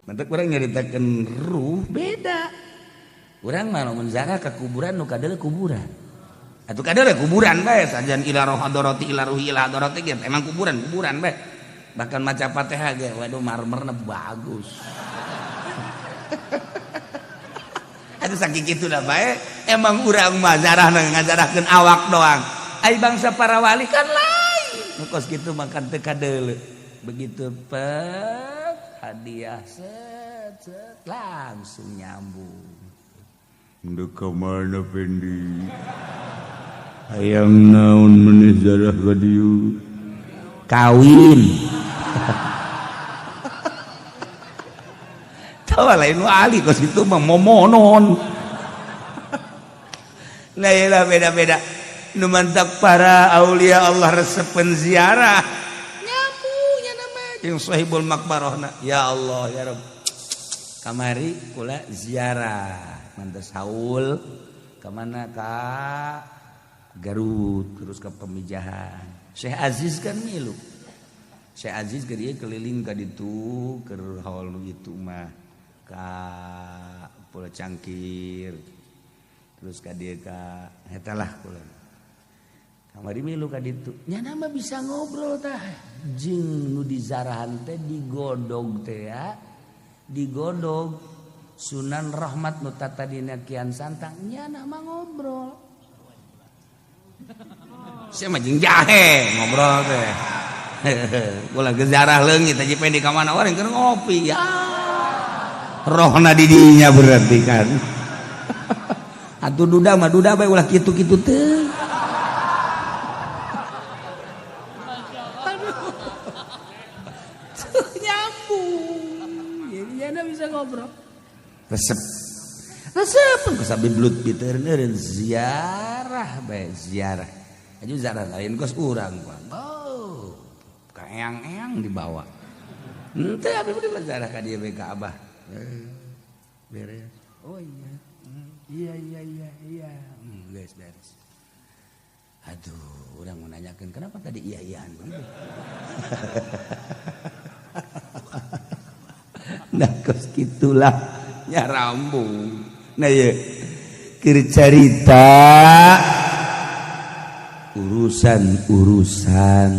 Mantak urang nyaritakeun ruh beda. Urang mah lamun zarah ka kuburan nu kadeuleu kuburan. Atuh kadeuleu kuburan bae sajan ila roh hadarati ila ruhi ila hadarati ge emang kuburan kuburan bae. Bahkan maca Fatihah ge waduh marmerna bagus. Atuh saking kitu da bae emang urang mah zarahna ngajarahkeun awak doang. Ai bangsa para wali kan lain. Nu kos kitu mah kan teu kadeuleu. Begitu pek hadiah set, set langsung nyambung. Ndek ka mana Pendi? Hayang naon meneh zarah ka dieu? Kawin. Tawa lain wali kos itu mah momonon. Nah iyalah beda-beda. Nu mantak para aulia Allah resepen ziarah. Nyambungnya nama jeung sahibul makbarahna. Ya Allah ya Rabb. Kamari kula ziarah. Mantas haul kemana ka Garut terus ke Pemijahan. Syekh Aziz kan milu. Syekh Aziz ke dia keliling ka ditu keur haul nu itu mah ka Pulau Cangkir. Terus ka dieu ka eta lah kula. Kamari milu ka ditu. Nya mah bisa ngobrol tah jeung nu dizarahan teh digodog teh ya. Digodog Sunan Rahmat nu tatadina Kian Santang nya mah ngobrol. Sia mah jeung jahe ngobrol teh. Ulah geus zarah leungit aja pendi ka mana orang keur ngopi ya. Rohna di dinya berarti kan. Atuh duda mah duda bae ulah kitu-kitu teh. Aduh. Nyambung. Jadi nya bisa ngobrol. Resep. Resep ku sabi belut piteureureun ziarah bae ziarah. Aju ziarah lain kos urang mah. Oh, ka eang-eang dibawa. Henteu abi mah ziarah ka dieu bae ka Abah. Beres. Oh iya. Iya iya iya iya. Geus beres. Aduh, urang mau nanyakeun kenapa tadi iya-iyaan begitu. Nah kos kitulah nya rambung. Nah ye keur carita urusan-urusan